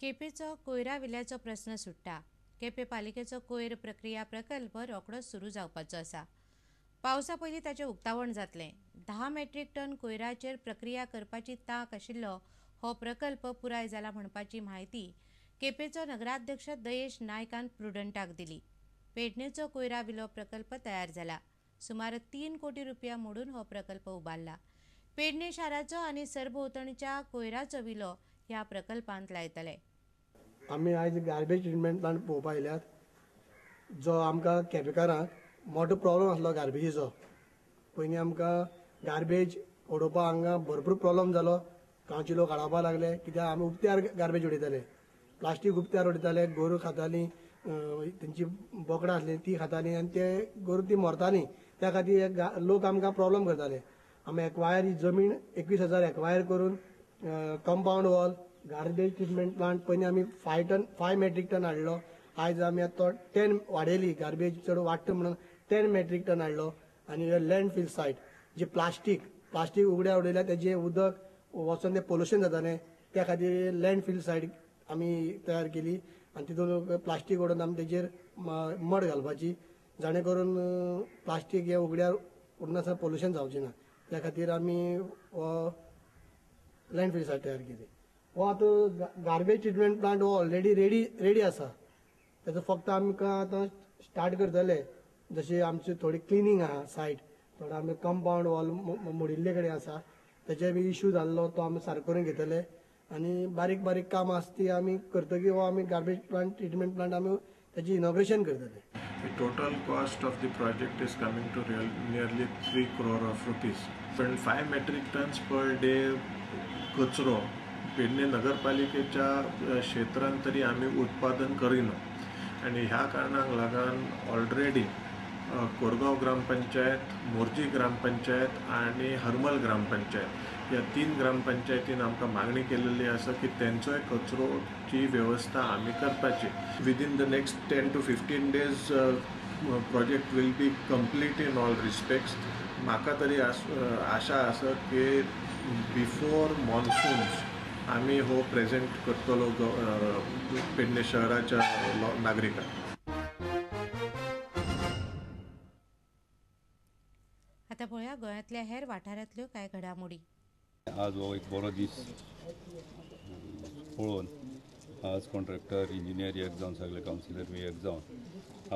केपेंचो कोयरा विल्याचो प्रस्न सुट्टा. केपें पालिकेचो कोयर प्रक्रिया प्रकल्प रोखडोच सुरू जावपाचो आसा. पावसा पयलीं ताचें उक्तावण जातलें. 10 मेट्रीक टन कोयराचेर प्रक्रिया करपाची तांक आशिल्लो हो प्रकल्प पुराय जाला म्हणपाची म्हायती केपेंचो नगराध्यक्ष दयेश नायकान प्रुडंटाक दिली. पेडणेचो कोयरा विलो प्रकल्प तयार जाला. सुमार 3 कोटी रुपया मोडून हो प्रकल्प उबारला. पेडणे शाराचो आनी सरभोंवतणच्या कोयराचो विलो ह्या प्रकल्पांत लायतले. आमी आयज गार्बेज ट्रिटमेंट प्लांट पळोवपाक आयल्यात, जो आमकां केपेकारांक मोठो प्रॉब्लम आसलो गार्बेजीचो. पयलीं आमकां गार्बेज उडोवपाक हांगा भरपूर प्रॉब्लम जालो. गांवचे लोक हाडपाक लागले कित्याक आमी उक्त्यार गार्बेज उडयताले, प्लास्टीक उक्त्यार उडयताले, गोरू खातालीं, तेंची बोकडां आसलीं ती खातालीं आनी ते गोरू ती मरतालीं. त्या खातीर लोक आमकां प्रॉब्लम करताले. आमी एक्वायर ही जमीन 21,000 एक्वायर करून compound wall, garbage treatment plant पयलीं आमी 5 मेट्रीक टन हाडलो. आयज आमी तो 10 वाडयली, गार्बेज चड वाडटा म्हणून 10 मेट्रीक टन हाडलो. आनी लँड फील सायट जी प्लास्टीक उगड्या उडयल्या तेजें उदक वचोन तें पोल्युशन जातालें, त्या खातीर लँड फील सायट आमी तयार केली आनी तितून प्लास्टीक उडोवन आमी तेजेर मड घालपाची, जाणे करून प्लास्टीक हें उगड्यार उरनासतना पोल्युशन जावचें ना. त्या खातीर आमी हो लँड फील सायट तयार केली. हो आतां गार्बेज ट्रिटमेंट प्लांट हो ऑलरेडी रेडी आसा. तेजो फक्त आमकां आतां स्टार्ट करतले. जशी आमची थोडी क्लिनींग आहा सायट, थोडो आमी कंपावंड वॉल मोडिल्ले कडेन आसा, तेजे बी इशू जाल्लो तो आमी सारको करून घेतले आनी बारीक बारीक कामां आसा ती आमी करतकीर हो आमी गार्बेज प्लांट ट्रिटमेंट प्लांट आमी तेजी इनॉग्रेशन करतले. The total cost of the project is coming to nearly 3 crore of rupees. 5 metric tons per day कचरो पेडणे नगरपालिकेच्या क्षेत्रांत तरी आमी उत्पादन करिना आनी ह्या कारणाक लागून ऑलरेडी कोरगांव ग्रामपंचायत, मोरजी ग्रामपंचायत आनी हरमल ग्रामपंचायत ह्या 3 ग्रामपंचायतीन आमकां मागणी केलेली आसा की तेंचोय कचरोची वेवस्था आमी करपाची. Within the next 10 to 15 days project will be complete in all respects. म्हाका तरी आशा आसा की बिफोर मॉन्सून्स आमी हो प्रेजेंट करतलो पेडणे शहराच्या नागरिकांक. आतां पळोवया गोंयांतल्या हेर वाठारांतल्यो कांय घडामोडी. आज हो एक बरो दीस पळोवन आज कॉन्ट्रॅक्टर, इंजिनियर एक जावन, सगळे कावन्सिलर बी एक जावन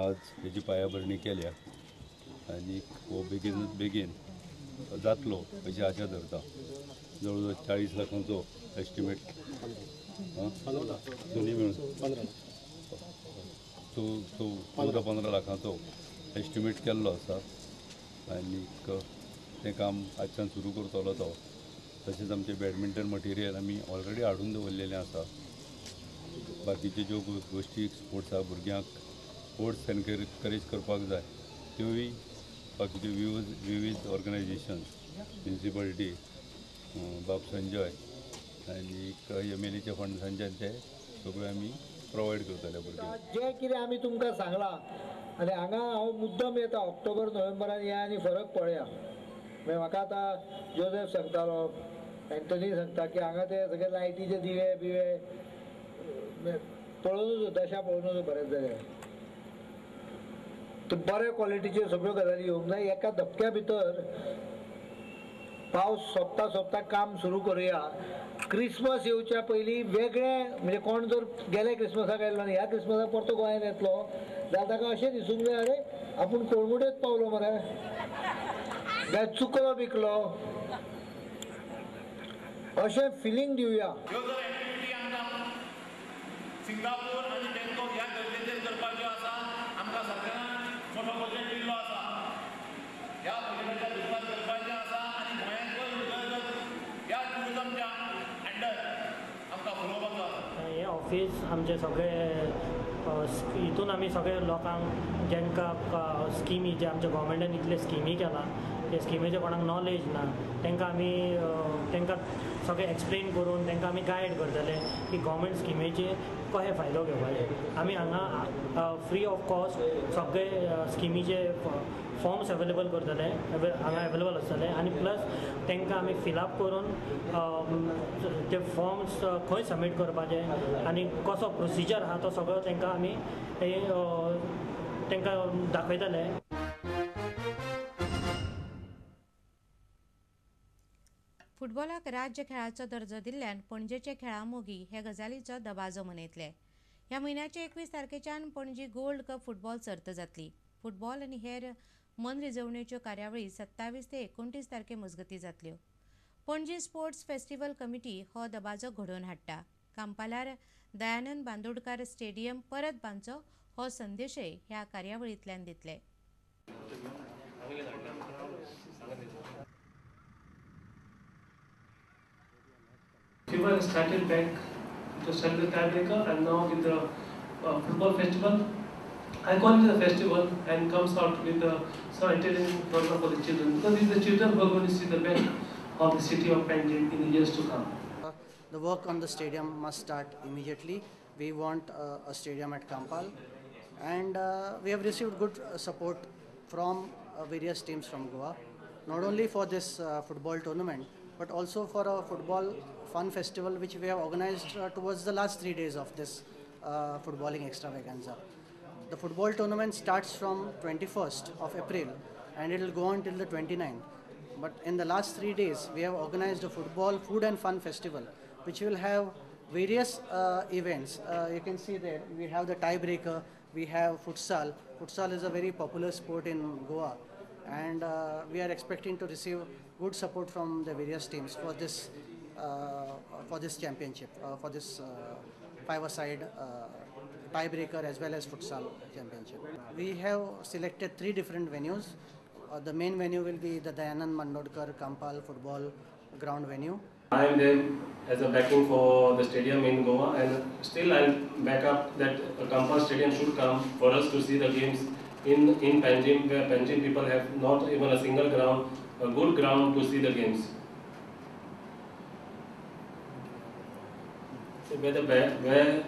आज हेजी पायाभरणी केल्या आनी हो बेगीनच बेगीन जातलो अशी आशा धरता. जवळ जवळ 40 लाखांचो एस्टिमेट, दोन्ही मेळून 14-15 लाखांचो एस्टिमेट केल्लो आसा आनीक तें काम आजच्यान सुरू करतलो तो. तशेंच आमचें बॅडमिंटन मटेरियल आमी ऑलरेडी हाडून दवरलेलें आसा. बाकीच्यो ज्यो गोश्टी स्पोर्ट्सा भुरग्यांक स्पोर्ट्स एनकरेज करपाक जाय त्योय बाकीच्यो विवीध ऑर्गनायजेशन्स, म्युनिसिपालिटी, बाब संजय आनी एम.एल.एच्या फंड्सांच्यान ते सगळे आमी प्रोवायड करतले भुरग्यांक. जें कितें आमी तुमकां सांगलां आनी हांगा हांव मुद्दम येता ऑक्टोबर नोव्हेंबरान या आनी फरक पळया. मागीर म्हाका आतां जोसेफ सांगतालो, एंटनी सांगता की हांगा ते सगळे लायटीचे दिवे बिवे पळोवनूच, दशा पळोवनूच बरेंच जालें. ते बरे क्वॉलिटीच्यो सगळ्यो गजाली येवंक जाय. एका धपक्या भितर पावस सोंपता सोंपता काम सुरू करुया. क्रिसमस येवच्या पयलीं वेगळे म्हणजे कोण जर गेले क्रिसमसाक आयलो आनी ह्या क्रिसमसाक परतो गोंयांत येतलो जाल्यार ताका अशें दिसूंक जाय, अरे आपूण कोळमुटेच पावलो मरे, काय चुकलो बिकलो, अशें फिलींग दिवया. ह्यो जर एक्टिविटी आमकां सिंगापूर आनी बँकॉक ह्या गरजेचेर करपाच्यो आसा, आमकां सरकारान मोठो बजेट दिल्लो आसा, ह्या बजेटाच्या दुस्वास करपाचें आसा आनी गोंयांतलो उदरगत ह्या ट्युरिजमच्या अंडर आमकां फुलोवपाचो आसा. हें ऑफीस आमचें सगळे हितून आमी सगळे लोकांक जेंकां स्किमी जे आमच्या गोवोरमेंटान इतले स्किमी केला ते स्किमीचे कोणाक नॉलेज ना तांकां आमी तांकां सगळें एक्सप्लेन करून तांकां आमी गायड करतले की गव्हर्मेंट स्किमीचे कशें फायदो घेवपाचे. आमी हांगा फ्री ऑफ कॉस्ट सगळे स्किमीचे फॉर्म्स अवेलेबल करतले, हांगा अवेलेबल आसतले आनी प्लस तांकां आमी फिलअप करून ते फॉर्म्स खंय सबमीट करपाचे आनी कसो प्रोसिजर आहा तो सगळो तांकां आमी तांकां दाखयतले. फुटबॉलाक राज्य खेळाचो दर्जो दिल्ल्यान पणजेचे खेळामोगी हे गजालीचो दबाजो मनयतले. ह्या म्हयन्याचे 21 तारखेच्यान पणजी गोल्ड कप फुटबॉल सर्त जातली. फुटबॉल आनी हेर मनरिजवणेच्यो कार्यावळी 27 ते 29 तारखे मजगती जातल्यो. पणजी स्पोर्ट्स फेस्टिवल कमिटी हो दबाजो घडोवन हाडटा. कांपालार दयानंद बांदोडकार स्टेडियम परत बांदचो हो संदेशय ह्या कार्यावळींतल्यान दितले. FIFA started back to sell the tiebreaker, and now with the football festival, I call it a festival, and comes out with a some entertaining program for the children, because it's the children who are going to see the best of the city of Panjim in the years to come. The work on the stadium must start immediately. We want a stadium at Campal, and we have received good support from various teams from Goa, not only for this football tournament, but also for a football fun festival which we have organized towards the last 3 days of this footballing extravaganza. The football tournament starts from 21st of April and it will go on till the 29th. But in the last 3 days, we have organized a football food and fun festival which will have various events. You can see there, we have the tiebreaker, we have futsal. Futsal is a very popular sport in Goa, and we are expecting to receive good support from the various teams for this championship, for this five-a-side tiebreaker as well as futsal championship. We have selected 3 different venues. The main venue will be the Dayanand Bandodkar Campal football ground venue. I am there as a backing for the stadium in Goa, and still I'll back up that Campal stadium should come for us to see the games in Panjim, where Panjim people have not even a single ground, a good ground to see the games. So where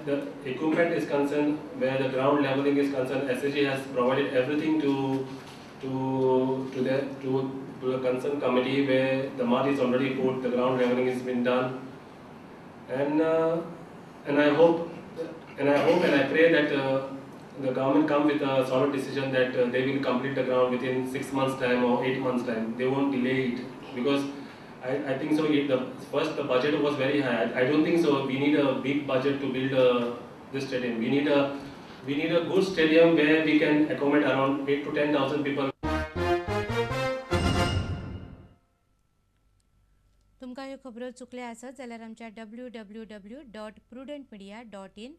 the equipment is concerned, where the ground leveling is concerned, SAG has provided everything to the concerned committee, where the mud is already put, the ground leveling has been done, and I hope and I pray that the government come with a solid decision that they will complete the ground within 6 months time or 8 months time. They won't delay it, because I think so. First the budget was very high. I don't think so. We need a big budget to build this stadium. We need a good stadium where we can accommodate around 8,000 to 10,000 people. तुमकां ह्यो खबरो चुकल्या आसत जाल्यार आमच्या www.prudentmedia.in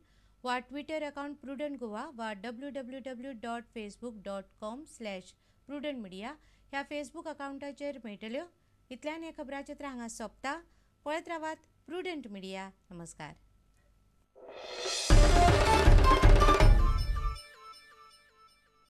वा Twitter account prudent Goa वा www.facebook.com/prudentmedia ह्या Facebook अकाउंटाचेर मेळटल्यो. इतल्यान हें खबराचित्र हांगा सोंपता. पळयत रावात प्रुडंट मिडिया. नमस्कार.